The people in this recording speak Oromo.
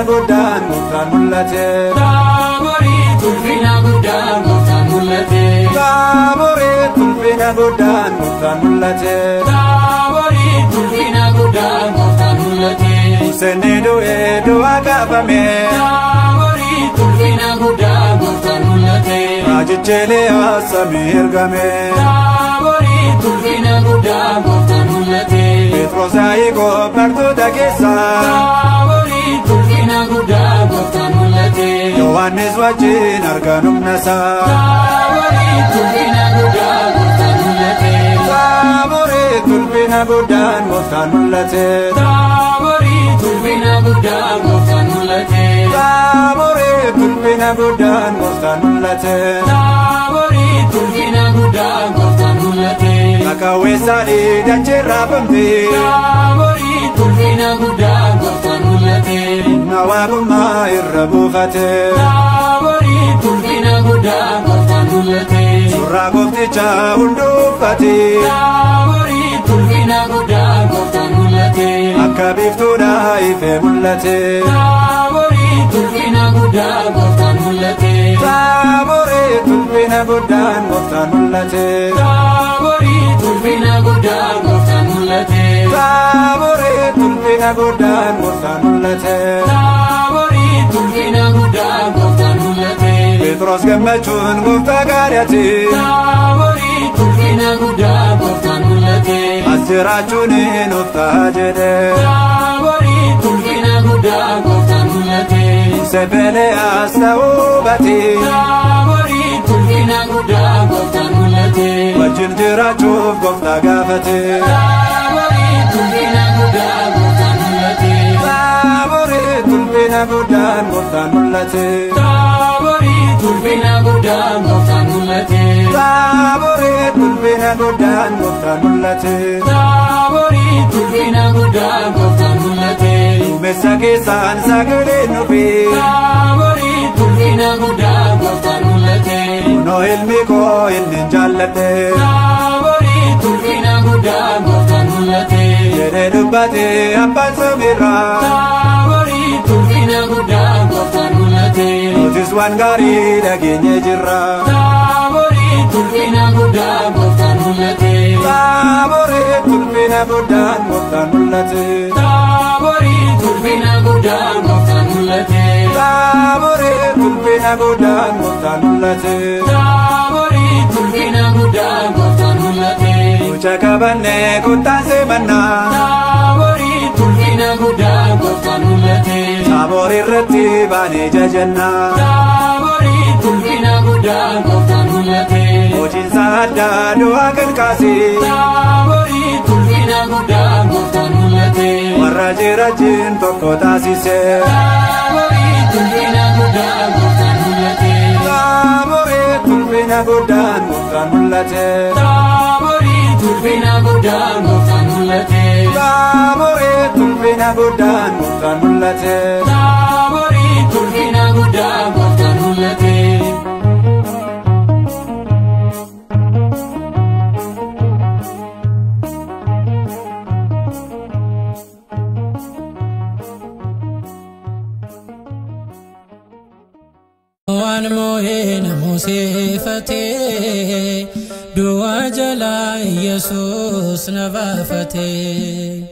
guddaan gooftaan mul'ate. Taaborii ulfina guddaan gooftaan mul'ate. Taaborii ulfina guddaan gooftaan mul'ate. Taaborii ulfina guddaan gooftaan mul'ate. Museen du'ee du'aa kaafame. Taaborii ulfina guddaan gooftaan mul'ate. Raajichi Eeliyaas samii ergame. Taaborii ulfina guddaan gooftaan mul'ate. Phexros Yaaqoob bartoota keessaa. Taaborii ulfina guddaan gooftaan mul'ate. Yohaannis wajjin argan humna isaa. Taaborii ulfina guddaan gooftaan mul'ate. Taaborii ulfina guddaan gooftaan mul'ate. Taaborii ulfina guddaan gooftaan mul'ate. Taaborii ulfina guddaan gooftaan mul'ate. Taaborii ulfina guddaan gooftaan mul'ate. Kakawweessaanii dachee raafamte. Taaborii ulfina guddaan gooftaan mul'ate. Humna waaqummaa irra buufate. Taaborii ulfina guddaan gooftaan mul'ate. Suuraa gooftichaa hunduu uffate. Taaborii ulfina guddaan gooftaan mul'ate. Akka biiftuudhaa ifee mul'ate. Taaborii ulfina guddaan gooftaan mul'ate. Taaborii ulfina guddaan gooftaan mul'ate. Taaborii ulfina guddaan gooftaan mul'ate. Taaborii ulfina guddaan gooftaan mul'ate. Taaborii ulfina guddaan gooftaan mul'ate. Phexros gammachuun gooftaa kadhate. Taaborii ulfina guddaan gooftaan mul'ate. As jiraachuun nuuf ta'a jedhe. Taaborii ulfina guddaan gooftaan mul'ate. Musee Eeliyaas ta'uu baate. Taaborii ulfina guddaan gooftaan mul'ate. Wajjin jiraachuuf gooftaa gaafate. Taaborii ulfina guddaan gooftaan mul'ate. Taaborii ulfina guddaan gooftaan mul'ate. Taaborii ulfina guddaan gooftaan mul'ate. Taaborii ulfina guddaan gooftaan mul'ate. Taaborii ulfina guddaan gooftaan mul'ate. Duumessa keessaan sagaleen dhufe. Taaborii ulfina guddaan gooftaan mul'ate. Kunoo ilmi koo inni jaalladhe. Taaborii ulfina guddaan gooftaan mul'ate. Jedhee dubbate abbaan samiirraa. Taaborii ulfina guddaan gooftaan mul'ate. Nutis waan gaarii dhageenye jirra. Taaborii ulfina guddaan gooftaan mul'ate. Taaborii ulfina guddaan gooftaan mul'ate. Taaborii ulfina guddaan gooftaan mul'ate. Taaborii ulfina guddaan gooftaan mul'ate. Taaborii ulfina guddaan gooftaan mul'ate. Mucha qabannee kottaan simannaa. Taaborii ulfina guddaan gooftaan mul'ate. Taaborii irratti baanee jajannaa. Taaborii ulfina guddaan gooftaan mul'ate. Hojiinsa addaa du'aa kan kaase. Taaborii ulfina guddaan gooftaan mul'ate. Warra jiraachin tokko taasise. Taaborii ulfina guddaan gooftaan mul'ate. Taaborii ulfina guddaan gooftaan mul'ate. Taaborii ulfina guddaan gooftaan mul'ate. Taaborii ulfina guddaan gooftaan mul'ate. Taaborii ulfina guddaan gooftaan mul'ate. Waan moo'ee namoosifatee du'a jalaa Yesuus na baafatee.